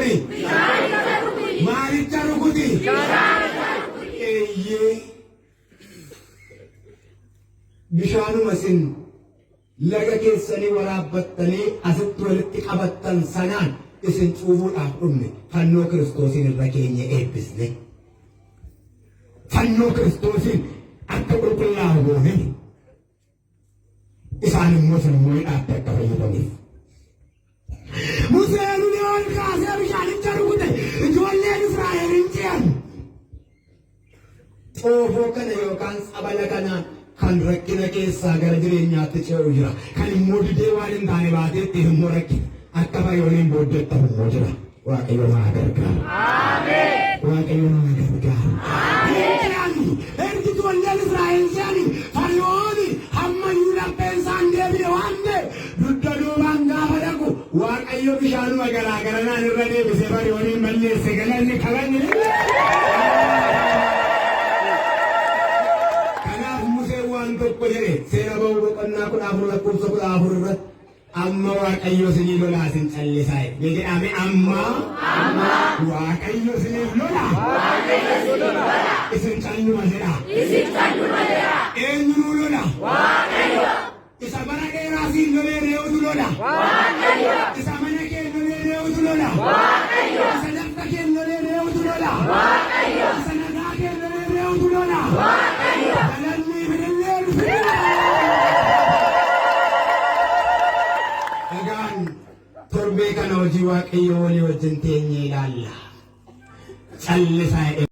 godhi? Maalicha rukuti? Eeyyee. Bishaanuma isin laga keessanii waraabbattanii asitti walitti qabattan sanaan isin cuubuudhaaf dhumne fannoo Kiristoosiin irra keenye eebbisne. Fannoo Kiristoosiin akka qulqullaa'u goone. Isaan immoo isin immoo hidhaatti akka fayyadaniif. Museen ulee ol kaasee bishaanicha rukute ijoolleen Israa'el hin ce'an. Xoofoo kana yookaan tsabala kanaan kan rakkina keessaa gara jireenyaatti ce'u jira. Kan immoo didee waan hin taane baatee ittiin immoo rakkina. Akka Fari'ooniin booddeetti hafu immoo jira. Waaqayyo nu haa gargaaru. Waaqayyo nu haa gargaaru. Hin ce'ani. Ergi ijoolleen Israa'el ce'ani Fari'ooni hammayyuu lapheen isaan deebine waan ta'e dugda duubaan gaafa dhaqu Waaqayyo bishaanuma garaa garanaan irra deebisee Fari'ooniin balleesse galanni kabajni. Kanaaf Museen waan tokko jedhe seera ba'uu boqonnaa 14 lakkoofsa 14 irratti Amma Waaqayyo isinii lolaa isin callisaa jedhe. Mee jedhaa mee amma Waaqayyo isiniif lola. Isin calluma jedha. Eenyu nuu lola? Isa bara dheeraa siin lolee ree'utu lola. Isa mana kee lolee ree'utu lola. Isa dafqa kee lolee ree'utu lola. Isa nagaa kee lolee ree'utu lola. Galanni bilillee ulfinni. Egaan torbee kana hojii Waaqayyoo walii wajjin teenyee ilaalla. Callisaa jedhee.